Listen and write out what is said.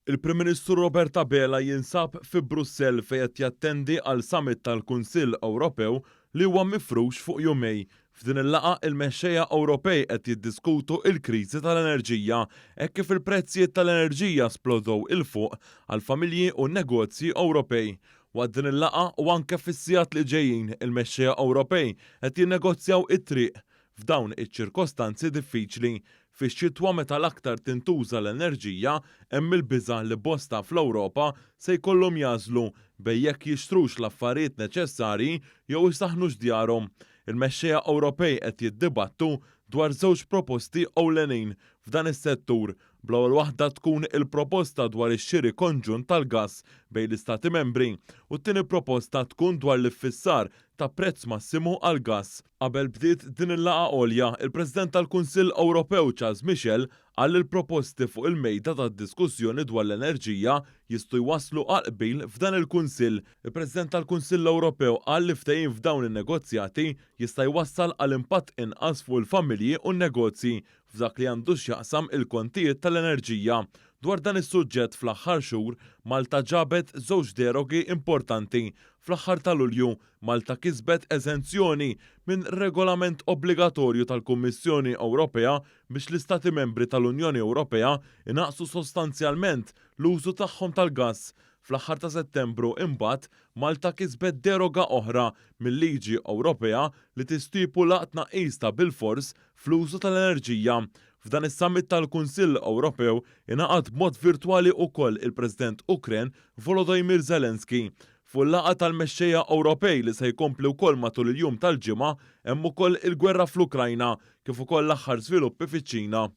Il-Prim Ministru Robert Abela jinsab fi Brussell fejn qed jattendi għal summit tal-Kunsill Ewropew li huwa mifrux fuq jumejn. F'din il-laqgħa il-mexxejja Ewropej qed jiddiskutu il-kriżi tal-enerġija hekk kif il-prezzijiet tal-enerġija splodew 'il fuq għal familji u negozji Ewropej. Waqt din il-laqgħa u anke fis-sigħat li ġejjin, il-mexxejja Ewropej qed jinnegozjaw it-triq f'dawn iċ-ċirkostanzi diffiċli. Fix-xitwa, meta l-aktar tintuża l-enerġija, hemm il-biża' li bosta fl-Ewropa se jkollhom jagħżlu bejn jekk jixtrux l-affarijiet neċessarji jew isaħnux djarhom. Il-mexxejja Ewropej qed jiddibattu dwar żewġ proposti ewlenin f'dan is-settur, bl-ewwel waħda tkun il-proposta dwar ix-xiri konġunt tal-gass bejn l-Istati Membri u t-tieni proposta tkun dwar l-iffissar ta' prezz massimu għall-gass. Qabel bdiet din il-laqgħa għolja, il-President tal-Kunsill Ewropew Charles Michel qal li l-proposti fuq il-mejda tad-diskussjoni dwar l-enerġija jistgħu jwasslu għal qbil f'dan il-Kunsill. Il-President tal-Kunsill Ewropew qal li ftehim f'dawn in-negozjati jista' jwassal għal impatt inqas fuq il-familji u n-negozji f'dak li għandu x'jaqsam il-kontijiet tal-enerġija. Dwar dan is-suġġett, fl-aħħar xhur Malta ġabet żewġ derogi importanti. Fl-aħħar ta' Lulju, Malta kisbet eżenzjoni minn regolament obbligatorju tal-Kummissjoni Ewropea biex l-Istati Membri tal-Unjoni Ewropea inaqqsu sostanzjalment l-użu tagħhom tal-gass. Fl-aħħar ta' Settembru, imbagħad, Malta kisbet deroga oħra mill-liġi Ewropea li tistipula tnaqqis ta' bilfors fl-użu tal-enerġija. F'dan is-summit tal-Kunsill Ewropew ingħaqad b'mod virtwali wkoll il-President Ukren Volodymyr Zelensky. Fuq il-laqgħa tal-mexxejja Ewropej, li se jkompli wkoll matul il-jum tal-Ġimgħa, hemm ukoll il-gwerra fl-Ukrajna kif ukoll l-aħħar żviluppi fiċ-Ċina.